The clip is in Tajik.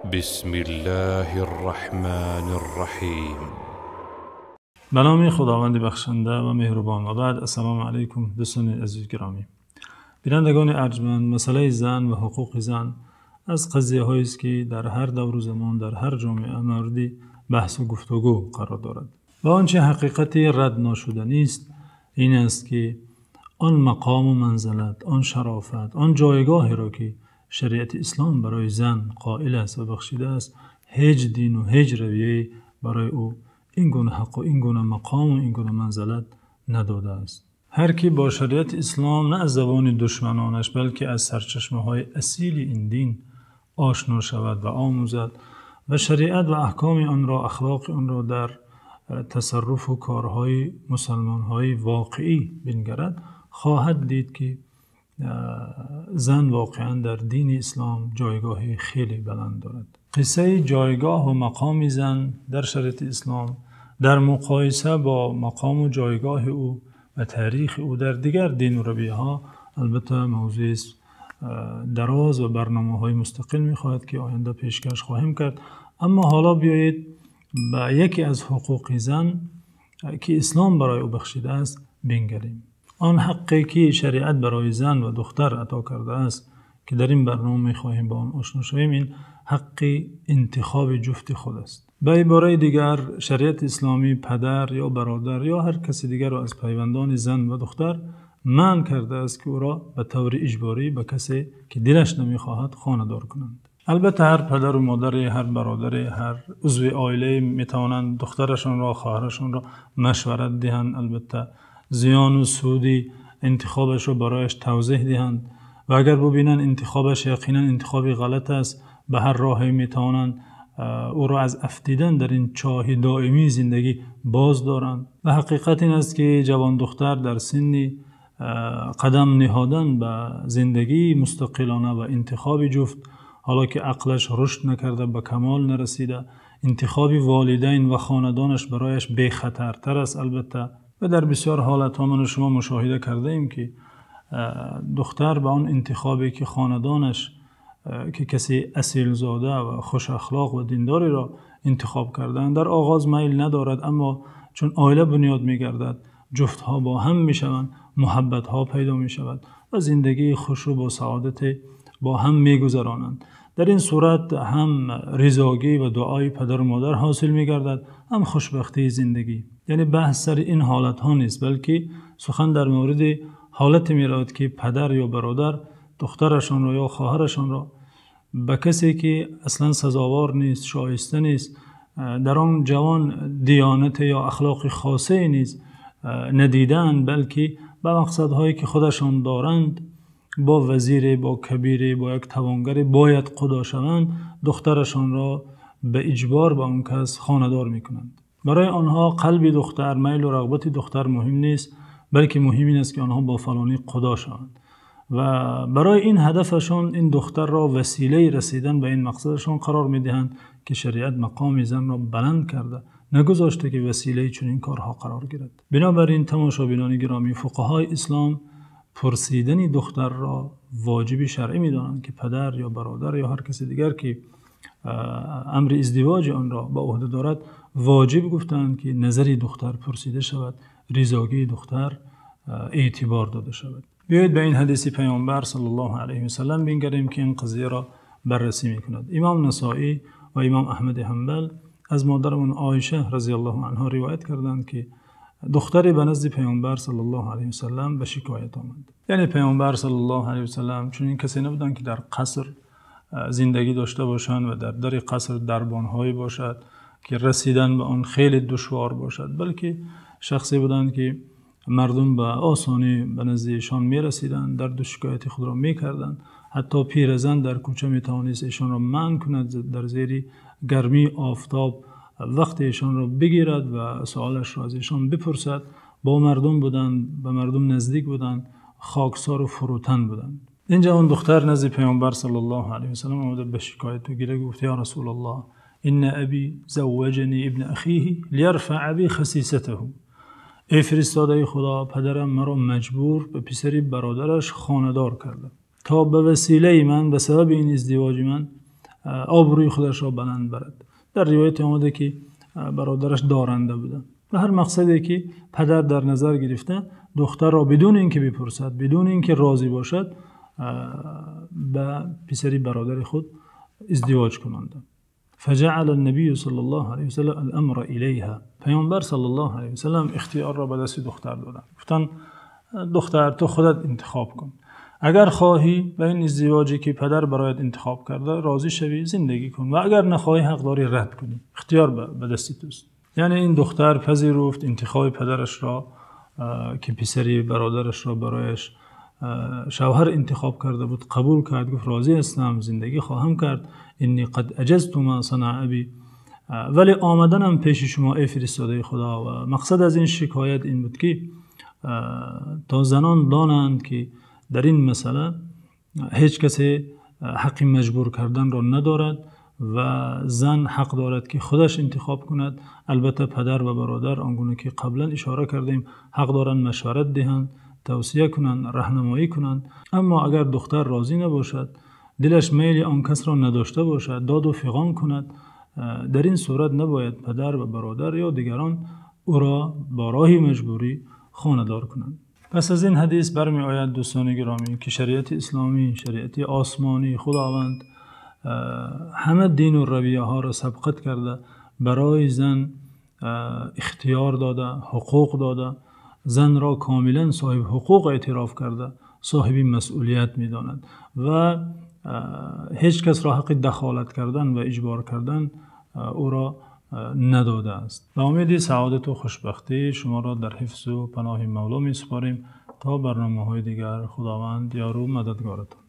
بسم الله الرحمن الرحیم. Ба номи Худованди бахшанда ва меҳрубон. Ва баъд, ассалому алайкум, дӯстони азиз, гиромӣ, бинандагони арҷманд. Масъалаи зан ва ҳуқуқи зан аз қазияҳоест, ки дар ҳар давру замон, дар ҳар ҷомеа мавриди баҳсу гуфтугӯ қарор дорад. Ва он чи ҳақиқати рад нашуданист ин аст, ки он мақому манзилат, он шарофат, он ҷойгоҳеро, ки шариати ислом барои зан қоил аст ва бахшидааст, ҳеҷ дину ҳеҷ равияе барои ӯ ин гуна ҳақ ва ин гуна мақом ва ин гуна манзилат надодааст. Ҳар ки бо шариати ислом на аз забони душманонаш, балки аз сарчашмаҳои асили ин дин ошно шавад ва омӯзад ва шариат ва аҳкоми онро, ахлоқи онро дар тасарруф ва корҳои мусулмонҳои воқеӣ бингарад, хоҳад дид, ки зан воқеан дар дини ислом ҷойгоҳи хеле баланд дорад. Қиссаи ҷойгоҳ ва мақоми зан дар шариати ислом дар муқоиса бо мақом ва ҷойгоҳи ӯ ва таърихи ӯ дар дигар дину равияҳо албатта мавзӯест дароз ва барномаҳои мустақил мехоҳад, ки оянда пешкаш хоҳем кард. Аммо ҳоло биёед ба яке аз ҳуқуқи зан, ки ислом барои ӯ бахшидааст, бингарем. Он ҳаққе ки шариат барои зан ва духтар ато кардааст, ки дар ин барнома мехоҳем ба он ошно шавем, ин ҳаққи интихоби ҷуфти худ аст. Ба иборати дигар, шариати исломӣ падар ё бародар ё ҳар каси дигарро аз пайвандони зан ва духтар манъ кардааст, ки ӯро ба таври иҷборӣ ба касе ки дилаш намехоҳад хонадор кунанд. Албатта ҳар падару модаре, ҳар бародаре, ҳар узви оилае метавонанд духтарашонро, хоҳарашонро машварат диҳанд, албатта зиёну суди интихобашро барояш тавзеҳ диҳанд ва агар бибинанд интихобаш яқинан интихоби ғалат аст, ба ҳар роҳе метавонанд ӯро аз афтидан дар ин чоҳи доимии зиндагӣ боз доранд. Ва ҳақиқат ин аст, ки ҷавон духтар дар синни қадам ниҳодан ба зиндагии мустақилона ва интихоби ҷуфт, ҳоло ки ақлаш рушд накарда, ба камол нарасида, интихоби волидайн ва хонадонаш барояш бехатартар аст албатта. Ва дар бисёр ҳолатҳо ман ва шумо мушоҳида кардаем, ки духтар ба он интихобе ки хонадонаш, ки касе асилзода ва хушахлоқ ва диндореро интихоб кардаанд, дар оғоз майл надорад, аммо чун оила бунёд мегардад, ҷуфтҳо бо ҳам мешаванд, муҳаббатҳо пайдо мешавад ва зиндагии хуш ва бо саодат бо ҳам мегузаронанд. Дар ин сурат ҳам ризогӣ ва дуои падару модар ҳосил мегардад, ҳам хушбахтии зиндагӣ. Яъне баҳс сари ин ҳолатҳо нест, балки сухан дар мавриди ҳолате меравад, ки падар ё бародар духтарашонро ё хоҳарашонро ба касе ки асло сазовор нест, шоиста нест, дар он ҷавон диёнат ё ахлоқи хосае низ надидаанд, балки ба мақсадҳое ки худашон доранд, бо вазире, бо кабире, бо як тавонгаре бояд қудо шаванд, духтарашонро ба иҷбор ба он кас хонадор мекунанд. Барои онҳо қалби духтар, майлу рағбати духтар муҳим нест, балки муҳим ин аст, ки онҳо бо фалонӣ қудо шаванд ва барои ин ҳадафашон ин духтарро василаи расидан ба ин мақсадашон қарор медиҳанд, ки шариат мақоми занро баланд карда нагузошта, ки василаи чунин корҳо қарор гирад. Бинобар ин, тамошобинони гиромӣ, фуқаҳои ислом пурсидани духтарро воҷиби шаръӣ медонанд, ки падар ё бародар ё ҳар каси дигар, ки амри издивоҷи онро ба уҳда дорад, воҷиб гуфтаанд, ки назари духтар пурсида шавад, ризогии духтар эътибор дода шавад. Биёед ба ин ҳадиси Паёмбар саллаллоҳу алайҳи васаллам бингарем, ки ин қазияро баррасӣ мекунад. Имом Насоӣ ва Имом Аҳмад Ҳанбал аз модарамон Оиша разияллоҳу анҳо ривоят карданд, ки духтаре ба назди Паёмбар саллаллоҳу алайҳи васаллам ба шикоят омад. Яъне Паёмбар саллаллоҳу алайҳи васаллам чунин касе набуданд, ки дар қаср зиндагӣ дошта бошанд ва дар дари қаср дарбонҳое бошад, ки расидан ба он хеле душвор бошад, балки шахсе буданд, ки мардум ба осонӣ ба назди эшон мерасиданд, дарду шикояти худро мекарданд. Ҳатто пиразан дар кӯча метавонист эшонро манъ кунад, дар зери гармии офтоб вақти эшонро бигирад ва саволашро аз эшон бипурсад. Бо мардум буданд, ба мардум наздик буданд, хоксор ва фурӯтан буданд. Ин ҷавон духтар назди Паёмбар саллаллоҳу алайҳи васаллам омада, ба шикоят ва гила гуфт: «Ё Расулаллоҳ, инна абӣ завваҷанӣ ибна ахиҳи лиярфаъа бӣ хасисатаҳу». Эй фиристодаи Худо, падарам маро маҷбур ба писари бародараш хонадор карда, то ба василаи ман, ба сабаби ин издивоҷи ман, Обрӯи худашро баланд барад. Дар ривояте омада, ки бародараш доранда буда ва ҳар мақсаде ки падар дар назар гирифта, духтарро бидуни инки бипурсад, бидуни инки розӣ бошад, ба писари бародари худ издивоҷ кунонда. فجعل النبي صلى الله عليه وسلم الأمر إليها. Паёмбар صلى الله عليه وسلم ихтиёрро ба дасти духтар доданд. Гуфтанд: «Духтар, ту худат интихоб кун. Агар хоҳӣ, ба ин издивоҷе ки падар бароят интихоб карда, розӣ шавӣ, зиндагӣ кун ва агар нахоҳӣ, ҳақ дорӣ рад кунӣ. Ихтиёр ба дасти туст». Яъне ин духтар пазируфт интихоби падарашро, ки писари бародарашро барояш шавҳар интихоб карда буд, қабул кард. Гуфт: «Розӣ ҳастам, зиндагӣ хоҳам кард. إني قد أجزت ما صنع أبي». Вале омаданам пеши шумо, эй фиристодаи Худо, ва мақсад аз ин шикоят ин буд, ки то занон донанд, ки дар ин масъала ҳеҷ касе ҳаққи маҷбур карданро надорад ва зан ҳақ дорад, ки худаш интихоб кунад. Албатта, падар ва бародар, он гуна ки қаблан ишора кардем, ҳақ доранд машварат диҳанд, тавсия кунанд, роҳнамоӣ кунанд. Аммо агар духтар розӣ набошад, дилаш майли он касро надошта бошад, доду фиғон кунад, дар ин сурат набояд падар ва бародар ё дигарон ӯро бо роҳи маҷбурӣ хонадор кунанд. Пас аз ин ҳадис бармеояд, дӯстони гиромӣ, ки шариати исломӣ, шариати осмонии Худованд, ҳама дину равияҳоро сабқат карда, барои зан ихтиёр дода, ҳуқуқ дода, занро комилан соҳиби ҳуқуқ эътироф карда, соҳиби масъулият медонад ва ҳеҷ касро ҳаққи дахолат кардан ва иҷбор кардан ӯро надодааст. Ба умеди саодат ва хушбахтӣ шуморо дар ҳифзу паноҳи Мавло месупорем то барномаҳои дигар. Худованд ёру мададгоратон.